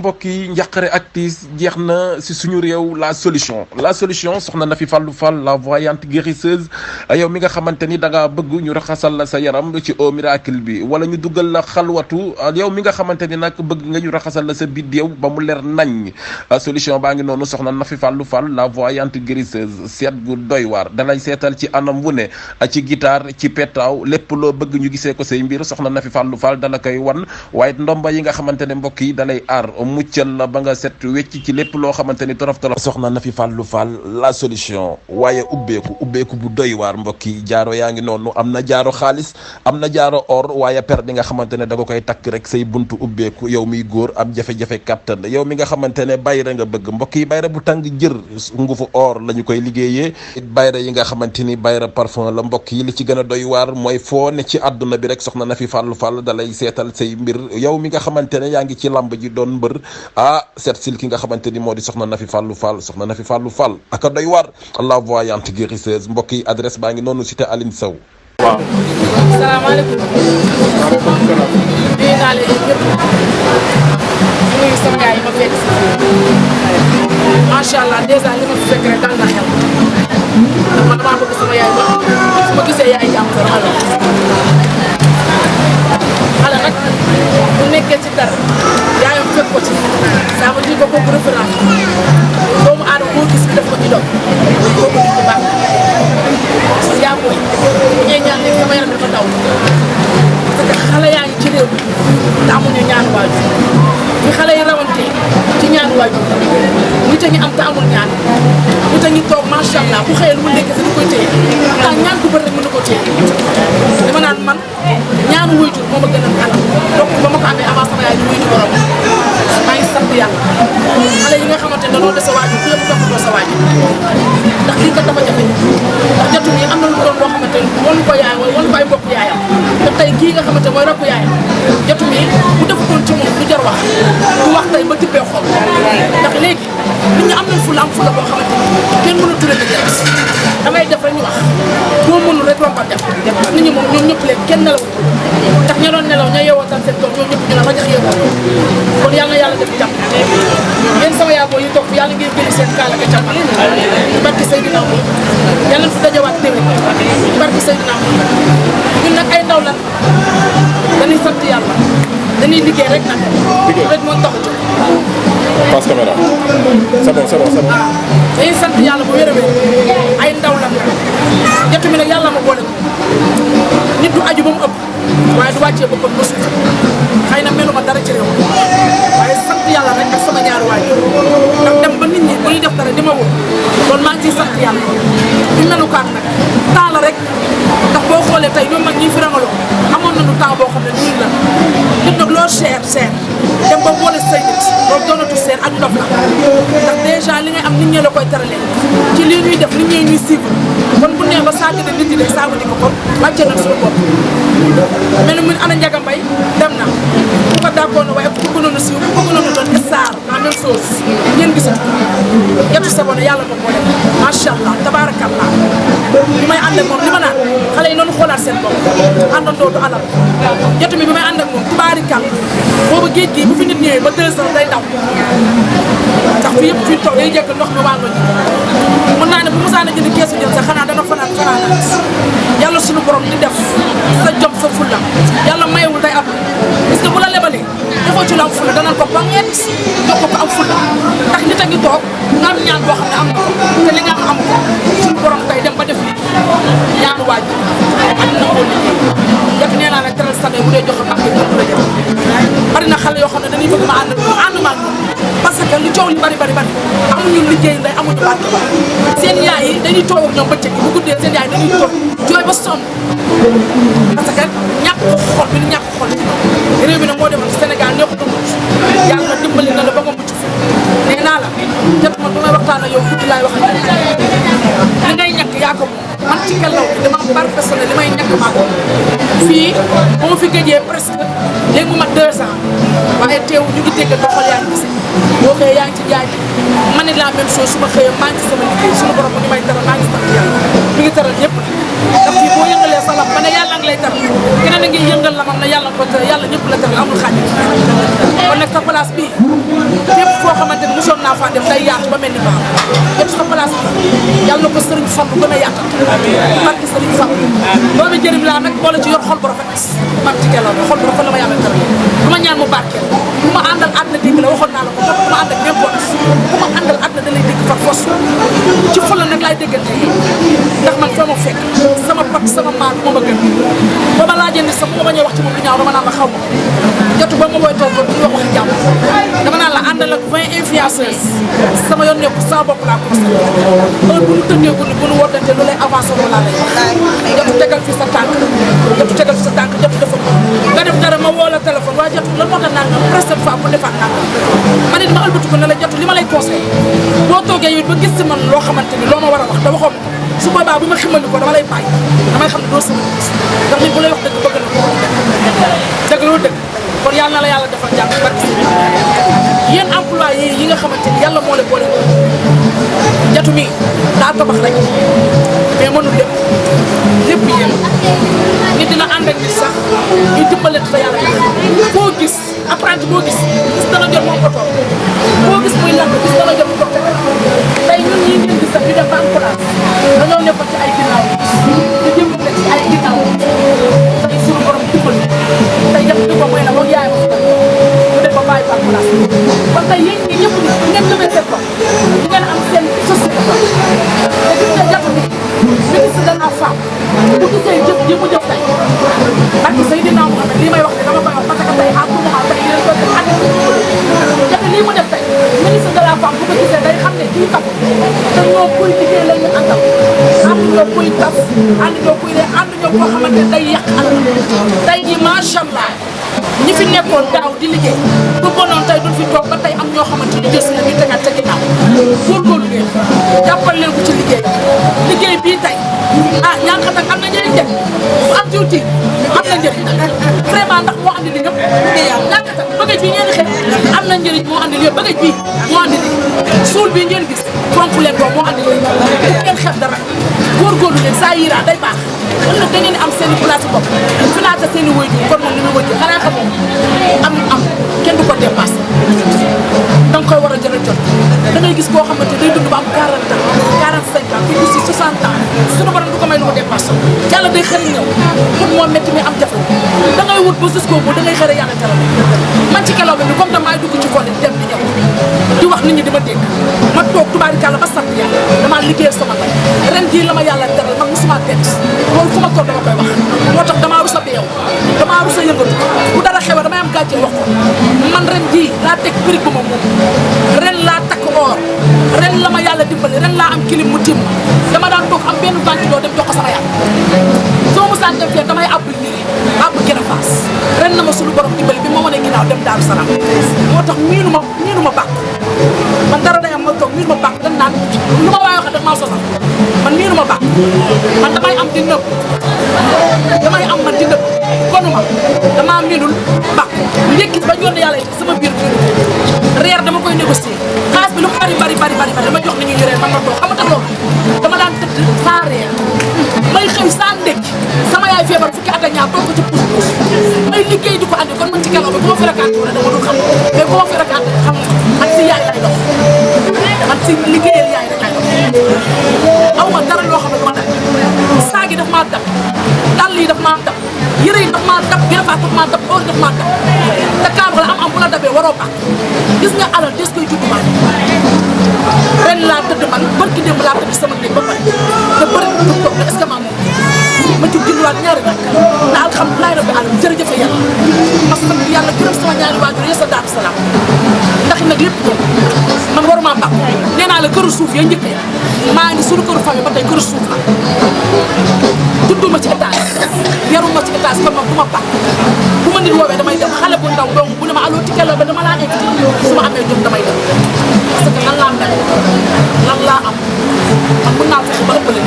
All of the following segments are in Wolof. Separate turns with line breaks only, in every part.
mbokk yi njàqare ak tiis jeex na si suñu réew la solution soxna Nafi Fallou Fall la voyante guérisseuse yow mi nga xamante ni da ngaa bëgg ñu raxasal la sa yaram ci eau miracle bi wala ñu dugal la xalwatu yow mi nga xamante ni nag bëgg nga ñu raxasal la sa biddéew ba mu leer nañ solution baa ngi noonu soxna Nafi Fallou Fall la voyante guérisseuse seet gu doy waar dalay seetal ci anam wu ne ci guitare ci petaaw lépp loo bëgg ñu gisee ko say mbir soxna Nafi Fallou Fall dala koy wan waaye ndomba yi nga xamante ne mbokk yi dalay aar muccal la ba nga set wecc ci lépp loo xamante ni torof soxna Nafi Fallou Fall la solution waaye ubbeeku bu doy waar mbokk yi jaaro yaa ngi noonu am na jaaro xaalis am na jaaro or waaye per bi nga xamante ne da nga koy takk rek say buntu ubbeeku yow miy góor am jafe-jafe kattan yow mi nga xamante ne bayra nga bëgg mbokk yi bayra bu tàng jër ngufu or la ñu koy liggéeyee bayra yi nga xamante ni bayra parfum la mbokk yi li ci gën a doy waar mooy foo ne ci àdduna bi rek soxna Nafi Fallou Fall dalay seetal say mbir yow mi nga xamante ne yaa ngi ci lamb ji doon mbër seet sil ki nga xamante ni moo di soxna Nafi Fallou Fall soxna Nafi Fallou Fall aka doy waar la voyante guérisseuse mbokk yi adresse baa ngi noonu cité Aline Sow.
waaw. salaamaaleykum. nuyu naa leen ñëpp. nuyu sama gars yi ma fekk si fii. macha allah dèjà li ma fi fekk rek dal na xel. ndax man damaa bëgg sama yaay ba su ma gisee yaay jàmm sama xel. xale nag bu nekkee ci dara yaayam fekk ko ci ça veut dire que kooku référence doomu aadama boo gis def ko ci doom kooku nit ku baax la yaa booy bu ñuy ñaan léegi sama yaram dafa daw parce que xale yaa ngi ci réew mi te amuñu ñaan waajur fi xale yi rawante ci ñaan waajur nit a ngi am te amul ñaan nit a ngi toog macha allah bu xëyee lu mu nekk fi du koy téye ah ñaan ku bëri rek mën na ko téye dama naan man ñaanu waajur moo ma gën a alal donc ba ma ko amee avant sama yaay di wuyu borom maa ngi sant yàlla xale yi nga xamante ne dañoo dese waajur ku yëpp toppatoo sa waajur ndax lii kat dafa jafe ndax jotu bi am na lu doon boo xamante ne wanu ko yaay wala wanu ko ay mbokk yaayam te tey kii nga xamante mooy rakku yaayam jotu bi bu defutoon ci moom du jar wax du wax tey ba tibbee xol ndax léegi nit ñi am nañ fula am fula boo xamante ni kenn mënu ture na def damay def rek ñu wax boo mënul rek rombal def nit ñi moom ñoom ñëpp léegi kenn nelaw ndax ña doon nelaw ña yeewoo tal seen tool ñoom ñëpp ñu ne rajax yeewoo kon yàlla na yàlla def jàmm yéen sama yaaboo yi toog yàlla ngeen gëni seen kaala ga jàmm barki Seydina Muhammad yàlla fi dajawaat déwén barki Seydina Muhammad ñun nag ay ndaw lan dañuy sant yàlla dañuy liggéey rek nag rek moo tax a jóg
passe caméra c'est bon
dañuy sant yàlla bu wér-wér ay ndaw lan jotu mi nag yàlla ma boole ko nit du aju ba mu ëpp waaye du wàccee boppam ba suuf xëy na meluma dara ci réew waaye sant yàlla rek ak sama ñaari waajur ndax dem ba nit ñi bu ñuy def dara di ma woo loolu maa ngi ciy sant yàlla ñu melukaan nag temps la rek ndax boo xoolee tey ñoom mag ñi fi rangaloo amoon nañu temps boo xam ne ñun la nit nag loo cher dem ba boole say nit loolu doonatu seer ak ndox la ndax dèjà li ngay am nit ñi la koy teralee ci lii ñuy def nit ñi ñuy suivre kon bu nee ba saa gën a nit ñi de saa di ko kon wàcce nañ suñu bopp mel ni mun ana Ndiaga Mbaye dem na ku ko d'accord na waaye ku ko noonu siiw ku ko noonu doon star la même chose ngeen gisatu yetu sabon yàlla moom moo dem macha allah tabarakallah bi may ànd ak moom li ma naan xale yi noonu xoolaat seen bopp àndandoo du alal yetu mi bi may ànd ak moom tabarakallah boobu géej gi bu fi nit ñëwee ba 2 ans day daw ndax fi yëpp fi toog day jekk ndox mi wàllu mën naa ne bu mosaan a jënd keesu jël sax xanaa dana fanaanaat yàlla suñu borom di def sa jom sa fulla yàlla mayewul day am parce que bu la lebalee defoo ci lu am fulla danañ ko bangeet jox ko am fulla ndax nit a ngi toog nga am ñaan boo xam ne am na ko te li nga am ko suñu borom tey dem ba def li ñaanu waajur ak na ko liggéey yàgg nee naa ne teral sa bu dee joxe baax bi ëpp la jëm bari na xale yoo xam ne dañuy bëgg ma ànd ma ak parce que lu coow li bari amuñu liggéey nday amuñu barke ba seen yaay yi dañuy toog ak ñoom bëccëg bu guddee seen yaay dañuy toog jooy ba sonn parce que ñàkk xol bi ñàkk xol ci réew mi nag moo demoon Sénégal ñoo ko dund yàlla dimbali na la ba nga mucc fi nee naa la jot man bu may waxtaan ak yow guddi laay wax li ngay ñàkk yaa ko man ci kellaw bi dama am bar personnel li may ñàkk maa ko fii ba ma fi gëjee presque léegi mu mat 2 ans waaye teew ñu ngi dégg doxal yaa ngi gis boo xëyee yaa ngi ci jaay man it la même chose su ma xëyee maa ngi ci sama liggéey suñu borom mu ngi may teral maa ngi sant yàlla mi ngi teral ñëpp ndax fii boo yëngalee sa lam ba ne yàlla ngi lay teral keneen a ngi yëngal lamam ne yàlla ko teral yàlla ñëpp la teral amul xaaj kon nag sa place bii fépp foo xamante ni mosoon naa faa dem day yaatu ba mel ni baax yëpp sa place bi yàlla na ko sëriñ Fallu gën a yaatal barke sëriñ Fallu doomi jërim laa nag boole ci yor xol bu rafet man ci Kello xol bu rafet la ma yàlla tëral du ma ñaan mu barkeel bu ma àndal àdduna dégg la waxoon naa la ko bu ma àndal n'importe bu ma àndal àdduna da lay dégg far fos ci xol la nag laay déggante ndax man foo ma fekk sama pat sama maam moo ma gën ba ma laajee ni sax bu ma bañee wax ci moom lu ñaaw dama naan la xaw ma jotu ba ma woy toog bu ñu wax waxi jàmm dama naan la àndal ak 20 influenceuses sama yoon nekku sama bopp laa ko heure bu ñu tënkee ko ni bu ñu wootante lu lay avancé loolu laa lay wax jotu tegal fi sa tànk jotu tegal fi sa tànk jotu dafa nga def dara ma woo la téléphone waaye jotu lan moo tax nangam prochaine fois bu defaat nangam ma ne ma ëlbatu ko ne la jotu li ma lay conseillé boo toogee yow ba gis ci man loo xamante ni loo ma war a wax te waxoo su boobaa bu ma ximali ko dama lay bàyyi damay xam ne doo sama ndax nit bu lay wax dëgg bëgg na ko dëgg loolu dëgg kon yàlla na la yàlla defal jàmm barke si yéen employé yi nga xamante ni yàlla moo leen boole jatu mi daa tabax rek mais mënul lépp lépp yéen nit dina ànd ak nit sax ñu dimbalante sa yàlla boo gis apprenti boo gis dana jot moom oto boo gis muy lakk gis dana jot mu toog tey ñun ñii ngeen gis sax ñu def ban place dañoo nekkoon ci ay ginnaaw ñu dimbale ci ay ginnaaw tey suñu borom dimbal tey yëpp di ko mooy na boog yaay ma mu def ba bàyyi ban place kon tey yéen ñi ñëpp ni ngeen demee seen bopp di ngeen am seen société te gis nga jàpp ni ministre de la femme bu gisee jëf ji mu jëf tey ak Seydina Mouhamed lii may wax ne dama koy wax parce que tey à tout moment tey yéen ko def jafe lii mu def tey ministre de la femme bu ko gisee day xam ne kii tax te ñoo koy liggéey la ñu àndal ànd ñoo koy tas ànd ñoo koy ne ànd ñoo koo xamante ne day yàq alal tey jii macha allah ñi fi nekkoon daaw di liggéey bu bonoon tey duñ fi toog ba tey am ñoo xamante ni des na ñu tegaat ca ginnaaw góorgóorlu leen jàppal leen ko ci liggéey bii tey ah ñànk nag am na njëriñ de bu am tuuti am na njëriñ vraiment ndax moo andi li ñëpp ñànk nag bëggaj bi ngeen xeex am na njëriñ moo andi lii bëggaj bi moo andi lii suul bi ngeen gis fonk leen ko moo andi lii bu ngeen xeex dara góorgóorlu leen saa yiraa day baax kon nag da ngeen am seen i place bopp financé seen i waajur kon moom li muy wëcc xanaa xam am kenn du ko dépassé da nga koy war a jël jot da ngay gis koo xamante day dund ba am 40 ans 45 ans fii si 60 ans suñu borom du ko may lu ko dépassé yàlla day xëy ñëw pour moo métti mi am jafe da ngay wut ba jusqu'au bout da ngay xëy yàlla teral man ci Kello bi comme damay dugg ci kool yi dem di ñëw di wax nit ñi di ma dégg ma toog tubaarikàlla ba sant yàlla damaa liggéeyal sama mbay ren jii la ma yàlla teral man musuma tedd loolu fu ma toog dama koy wax moo tax damaa rus a beew damaa rus a yëngatu bu dara xewee damay am gàcce wax ko man ren jii laa teg prix bu ma moom ren laa takk or ren la ma yàlla dimbali ren laa am kilim mu tim dama daan toog am benn ventilo dem jox ko sama yàlla soo mu saan dem fee damay àbb liri àbb gën a faas ren na ma suñu borom dimbali bi ma wane ginnaaw dem Daaru Salaam moo tax miinu ma bàq man dara day am ma toog miinu ma bàq dañ naan lu ma waay waxee dag maa sosal man miinu ma bàq man damay am di nëbb damay am man di nëbb konuma damaa miinul bàq ndékki ba ñoon yàlla yi sama biir reer dama koy négocier xaalis bi lu bari dama jox ni ñu yoree man ma toog xam nga tax loolu dama daan tëdd saa reer may xëy saa ndékki sama yaay feebar fukki at ak ñaar toog ko ci puus may liggéey di ko andi kon man ci Kello bi bu ma fi rakaat wala dama dul xam mais bu ma fi rakaat xam man si yaay lay dox man si liggéeyal yaay rek lay dox aw ma dara loo xam ne dama dab saa gi daf maa dab dàll yi daf maa dab yëre yi daf maa dab gërëfaat daf maa dab or daf maa dab te kaam la am bu la dabee waroo baax gis nga alal des koy juddu man ren laa tëdd man barki démb laa tëdd sama néeg ba pare te bëri du toog ne est-ce que maa moom ma jóg jënduwaat ñaari nag na alhamdulilah rabbi alamin jërëjëf yàlla ma sant yàlla gërëm sama ñaari waajur yi sa Daaru Salaam ndax nag lépp ko man waruma baax nee naa la këru suuf ya njëkk maa ngi suñu këru famille ba tey këru suuf la tudduma ci étage yaruma ci étage kon man bu ma baax bu ma nit woowee damay dem xale bu ndaw donc bu ne ma allo ci Kello ba dama laa invité su ma amee jot damay dem parce que lan laa mel lan laa am man mën naa fexe ba ëppale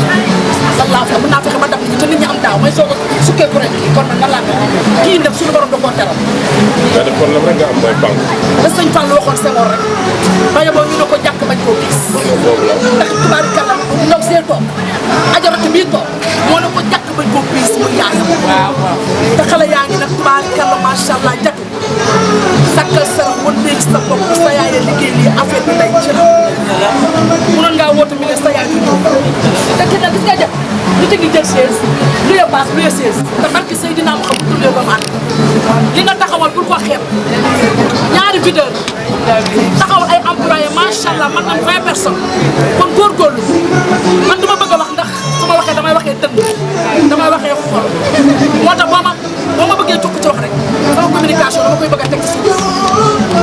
lan laa fexe mën naa fexe ba dab ci te nit ñi am daaw may soog a sukkee ku rek kii kon man nan laa mel kii nag suñu borom da koo teral
daa def problème rek nga am mooy banque
da sëñ Fall waxoon Senghor rek baye boo ñu ne ko jàkk bañ koo gis ndax tubaarikàlla ndaw see toog ajaratu bii toog moo ne ko jàkk bañ koo gis muy yaayam te xale yaa ngi nag tubaarikàlla macha allah jàkk sakkal sarax sa bopp sa yaay la liggéey lii affaire bi lay ci la mënoon ngaa woote mi ne sa yaay du ñëw te ki nag gis nga jàpp lu tegi jël chaise lu ya baas lu ya chaise te barki Seydina mu xam bu tuddee ba maat li nga taxawal bul ko xeeb ñaari videur taxawal ay employé macha allah man nañ 20 personnes kon góorgóorlu man du ma bëgg a wax ndax su ma waxee damay waxee dënd damay waxee xol moo tax boo ma bëggee jukk ci wax rek sama communication dama koy bëgg a teg ci suuf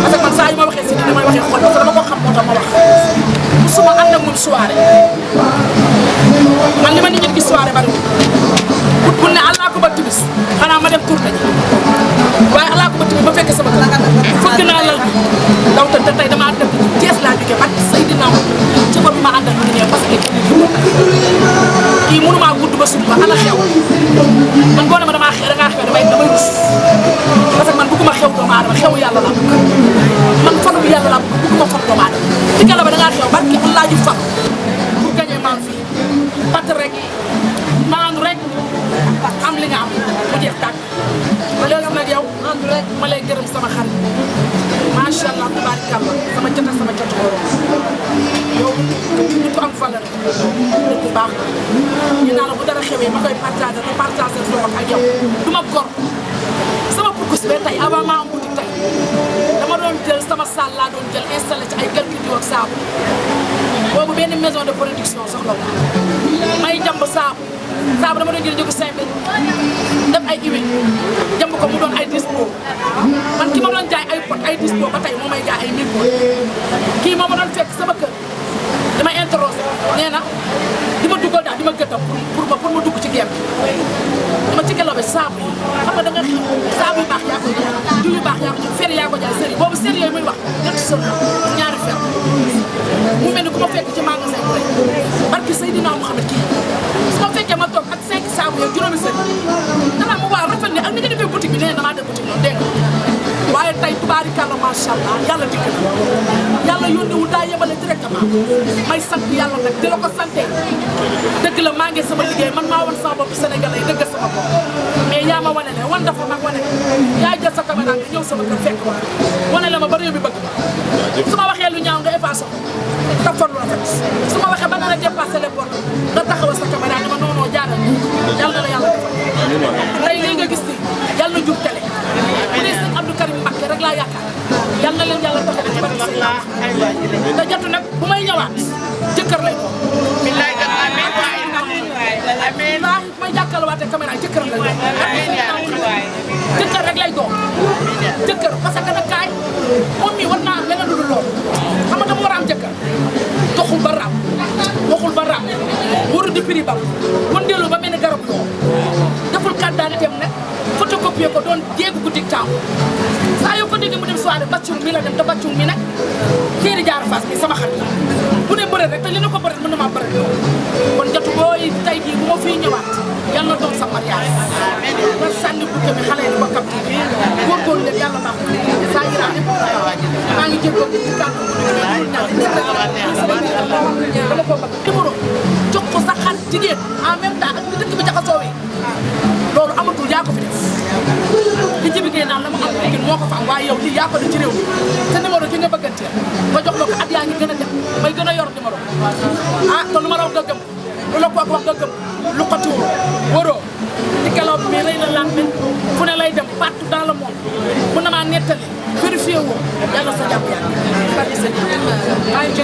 parce que man saa yu ma waxee si ni damay waxee xol parce que dama ko xam moo tax ma wax musuma ànd ak moom soirée man li ma nit ñi gis soirée bari bu ne allah ko ba tibis xanaa ma dem tourné ji waaye allah ko ba tibis ba fekk sama kër fëgg naa lal bi daw te tey damaa dem Thiès laa jógee parce que Seydina ci ba bi ma àndal mu ngi ne parce que kii mënumaa gudd ba suba ana xew man boo ne ma damaa xew dangaa xew damay rus parce que man bëgguma xew doomu aadama xew yàlla laa bëgg man fanu bi yàlla laa bëgg bëgguma fanu doomu aadama ci kala ba dangaa xew barki Allah ji fam pour gagner maa fii pat rek maanu rek am li nga am mu jeex tàkk léegi nag yow ma lay gërëm sama xarit macha allah tabaarikàlla sama jota yow nit ku am valeur nit ku baax ñu naan la bu dara xewee ma koy partagé doom ak yow du ma gor sama purpose ba tey avant maa am boutique tey dama doon jël sama salle laa doon jël installé ci ay quelques jours ak saabu boobu benn maison de production soxla wu may jàmb saabu dama doon jël njëgu 5000 def ay huile jàmb ko mu doon ay dispo man ki ma doon jaay ay pot ay dispo ba tey moo may jaay ay 1000 pot kii moo ma doon fekk sama kër dama interrogé nee na di ma dugal daal di ma gëttam pour ma dugg ci gerte dama ci gelo bi saabu yi xam nga da nga saabu yu baax yaa koy jaay diw yu baax yaa ko jaay fer yaa ko jaay sëri boobu sëri yooyu muy wax ñetti sër la ñaari fer mu mel ni ku ma fekk ci magasin bu rëy barki Seydina Mouhamed kii su ma fekkee ma toog ak 5 saabu yooyu juróomi sëri danaa ma waa rafet ne ak ni nga defee boutique bi nee damaa def boutique noonu dégg nga waaye tey tubaarikàlla macha allah yàlla dikk na yàlla yónniwul daa yemale directement may sant yàlla nag di la ko sante dëgg la maa ngi sama liggéey man maa wan sama bopp Sénégalais yi dëgg sama bopp mais yaa ma wane ne wan dafa mag wane yaa jël sa caméra nga ñëw sama kër fekk ma wane la ma ba réew mi bëgg su ma waxee lu ñaaw nga effacé ko tafar lu rafet su ma waxee ba nga la dépassé les portes nga taxawal sa caméra ne ma non non jaaral yàlla na la yàlla defal tey lii nga gis ni yàlla na jur télé bu dee sëñ Abdou Karim Mbacké rek laa yaakaar yàlla na leen yàlla taxawal ci barke sëñ te jotu nag bu may ñëwaat jëkkër lay doon amiin may jàkkaarloowaatee caméra jëkkër lay doon jëkkër rek lay doon jëkkër parce que nag kaay moom mii war naa am leneen lu dul loolu xam nga dama war a am jëkkër doxul ba raam waxul ba raam waru di prix ba wëndeelu ba mel ni garab yoo deful carte d'identité am nag photocopier ko doon jéegu ko dictaam saa yoo ko déggee mu dem soirée baccum mi la dem te baccum mi nag téeri jaar face bi sama xarit bu dee bëre rek te li na ko bëre mën na maa bëre kon jotu booy tey jii bu ma fiy ñëwaat yàlla na doon sa mariage nga sànni bu bi xale yi ba kam góorgóorlu leen yàlla baax saa yi laa maa ngi jéggoo ci kàddu dama ko bëgg numéro jox ko sa xarit jigéen en même temps ak ni dëkk bi jaxasoowee loolu amatul yaa ko fi def li ci biggéey naan la ma am jigéen moo ko fa am waaye yow lii yaa ko def ci réew mi sa numéro ki nga bëggantee nga jox la ko at yaa ngi gën a dem may gën a yor numéro ah te lu ma la wax nga gëm lu la kooku wax nga gëm lu ko tuur waroo ci kelaw bi mais rëy na lambe fu ne lay dem partout dans le monde bu na maa nettali vérifié woo yàlla sa jàpp yàlla maa ngi